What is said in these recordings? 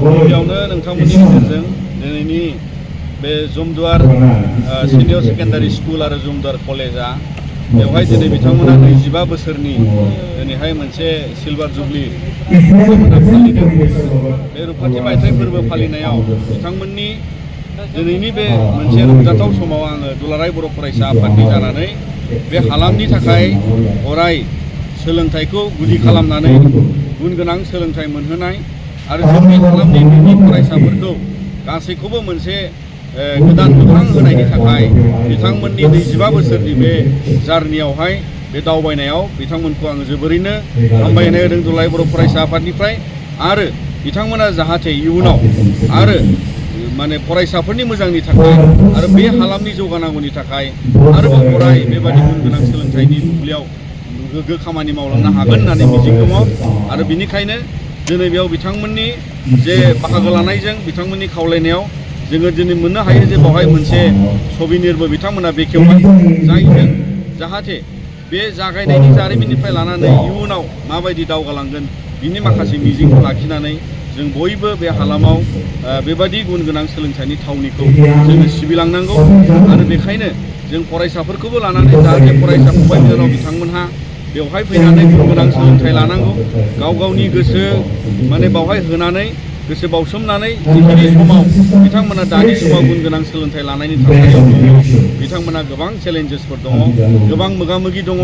गिबियावनो नोंथांमोननि गेजेरजों दिनैनि बे जुमदुवार सिनियर सेकेन्डारि स्कुल आरो जुमदुवार कलेजा बेवहाय दिनै बिथांमोना 25 बोसोरनि दिनैहाय मोनसे सिलभार जुबलि फालिदों। बे रुफाथि मायथाइ फोरबो फालिनायाव बिथांमोननि दिनैनि बे मोनसे रंजाथाव समाव आङो दुलाराय बर' फरायसा आफादनि जानानै बे हालामनि थाखाय अराय सोलोंथाइखौ गुदि खालामनानै गुन गोनां सोलोंथाइ मोनहोनाय आरो जोंनि हालामनि बिनि फरायसाफोरखौ गासैखौबो मोनसे गोदान मोखां होनायनि थाखाय बिथांमोननि 25 बोसोरनि बे जार्नियावहाय बे दावबायनायाव बिथांमोनखौ आङो जोबोरैनो हामबायनाय होदों दुलाराय बर' फरायसा आफादनिफ्राय। आरो बिथांमोना जाहाथे इयुनाव आरो माने फरायसाफोरनि मोजांनि थाखाय आरो बे हालामनि जौगानांगौनि थाखाय आरोबाव अराय बेबादि गुन गोनां सोलोंथाइनि बुब्लियाव गोग्गो खामानि मावलांनो हागोन होननानै मिजिं दङ। आरो बिनिखायनो दिनै बेयाव बिथांमोननि जे बाहागो लानायजों बिथांमोननि खावलायनायाव जोङो दिनै मोननो हायो जे बेवहाय मोनसे सबिनिरबो बिथांमोना बेखेवबाय, जायजों जाहाथे बे जागायनायनि जारिमिननिफ्राय लानानै इयुनाव माबायदि दावगालांगोन बिनि माखासे मिजिंखौ लाखिनानै जों बयबो बे हालामाव बेबादि गुन गोनां सोलोंथाइनि थावनिखौ जोङो सिबिलांनांगौ। आरो बेखायनो जों फरायसाफोरखौबो लानानै जाहाथे फरायसा फंबाय बिनानाव बिथांमोनहा बेवहाय फैनानै गुन गोनां सोलोंथाइ लानांगौ, गाव गावनि गोसो माने बावहाय होनानै गोसो बावसोमनानै जिखिनि समाव बिथांमोना दानि समाव गुन गोनां सोलोंथाइ लानायनि थासारियाव दङ, बिथांमोना गोबां चेलेन्जेसफोर दङ, गोबां मोगा-मोगि दङ।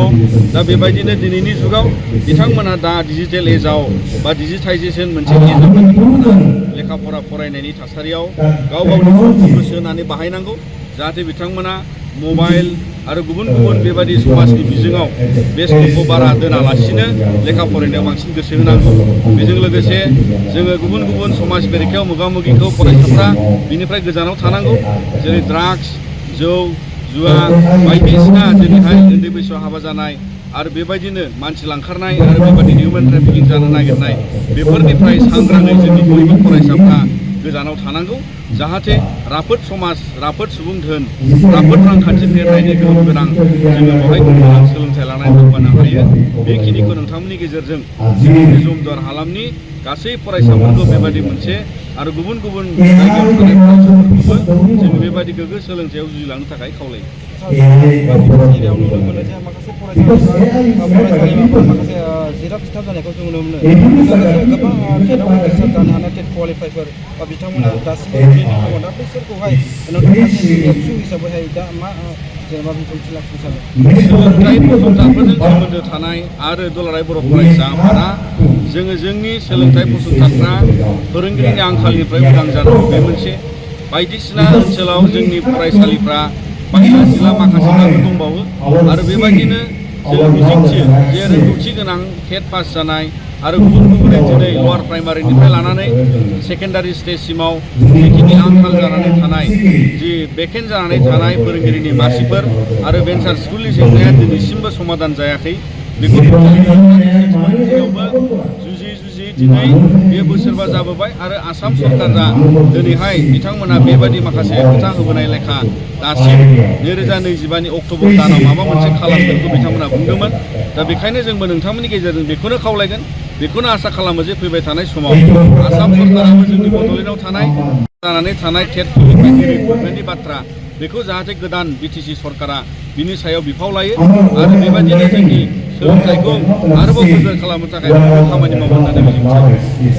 दा बेबायदिनो दिनैनि जुगाव बिथांमोना दा डिजिटेल एजआव बा डिजिटाइजेसन मोनसे एजआव बिथांमोना लेखा फरा फरायनायनि थासारियाव गाव गावनि समखौ गोसो होनानै बाहायनांगौ, जाहाथे बिथांमोना मबाइल आरो गुबुन गुबुन बेबायदि समाजनि बिजोङाव बेस्थ'खौ बारा दोनालासिनो लेखा फरायनायाव बांसिन गोसो होनांगौ। बेजों लोगोसे जोङो गुबुन गुबुन समाज बेरेखायाव मोगा-मोगिखौ फरायसाफ्रा बिनिफ्राय गोजानाव थानांगौ, जेरै ड्राग्स, जौ, जुवा बायदिसिना दिनैहाय उन्दै बैसोआव हाबा जानाय आरो बेबायदिनो मानसि लांखारनाय आरो बेबायदिनो हिउमेन ट्रेफिकिं जानो नागिरनाय बेफोरनिफ्राय सांग्राङै जोंनि बयबो फरायसाफ्रा गोजानाव थानांगौ, जाहाथे राफोद समाज, राफोद सुबुं धोन, राफोद रांखान्थि फेहेरनायनि गोहोम गोनां जोङो बेवहाय गुन गोनां सोलोंथाइ लानानै जौगानो हायो। बेखिनिखौ नोंथांमोननि गेजेरजों जोंनि जुमदुवार हालामनि गासै फरायसाफोरखौ बेबायदि मोनसे आरो गुबुन गुबुन जायगायाव थानाय फरायसाफोरखौबो जोङो बेबायदि गोग्गो सोलोंथाइयाव जुजिलांनो थाखाय खावलायो। एरियायाव नुनो मोनो जे माखासे फरायसालिमाफोर माखासे जिराब खिथाब जानायखौ जों नुनो मोनो। लोगोसे गोबां टेटआव उथ्रिसार जानो हानाय टेट क्वालिफाइफोर बा बिथांमोना दासिमबो गोग्लैना दङ। दा बैसोरखौहाय नोंथाङा एबसु हिसाबैहाय दा मा जेनेबा बिबुंथि लाखिनो सानो? सोलोंथाइ फसंथानफोरजों सोमोन्दो थानाय आरो दुलाराय बर' फरायसा आफादा जोङो जोंनि सोलोंथाइ फसंथानफ्रा फोरोंगिरिनि आंखालनिफ्राय उदां जानांगौ। बे मोनसे बायदिसिना ओनसोलाव जोंनि फरायसालिफ्रा बायला जिला माखासेबाबो दंबावो आरो बेबायदिनो जों मिजिंथियो जे रोंगौथि गोनां टेट पास जानाय आरो गुबुन गुबुन दिनै लवार प्राइमारिनिफ्राय लानानै सेकेन्डारि स्टेजसिमाव जिखिनि आंखाल जानानै थानाय जि बेकेन्ट जानानै थानाय फोरोंगिरिनि मासिफोर आरो भेन्सार स्कुलनि जेंनाया दिनैसिमबो समाधान जायाखै, बेखौ जुजियै जुजियै दिनै बे बोसोरबा जाबोबाय आरो आसाम सरकारा दिनैहाय बिथांमोना बेबायदि माखासे खोथा होबोनाय लेखा दासिम 2025 अक्ट'बर दानाव माबा मोनसे खालामगोनखौ बिथांमोना बुंदोंमोन। दा बेखायनो जोंबो नोंथांमोननि गेजेरजों बेखौनो खावलायगोन, बेखौनो आसा खालामो जे फैबाय थानाय समाव आसाम सरकाराबो जोंनि बड'लेण्डआव जानानै थानाय टेट रिक्रुटमेन्टनि बाथ्रा बेखौ जाहाथे गोदान बिटिसि सरकारा बिनि सायाव बिफाव लायो आरो बेबायदिनो जोंनि सोलोंथाइखौ आरोबाव गोजोर खालामनो थाखाय खामानि मावगोन होननानै मिजिंथियो।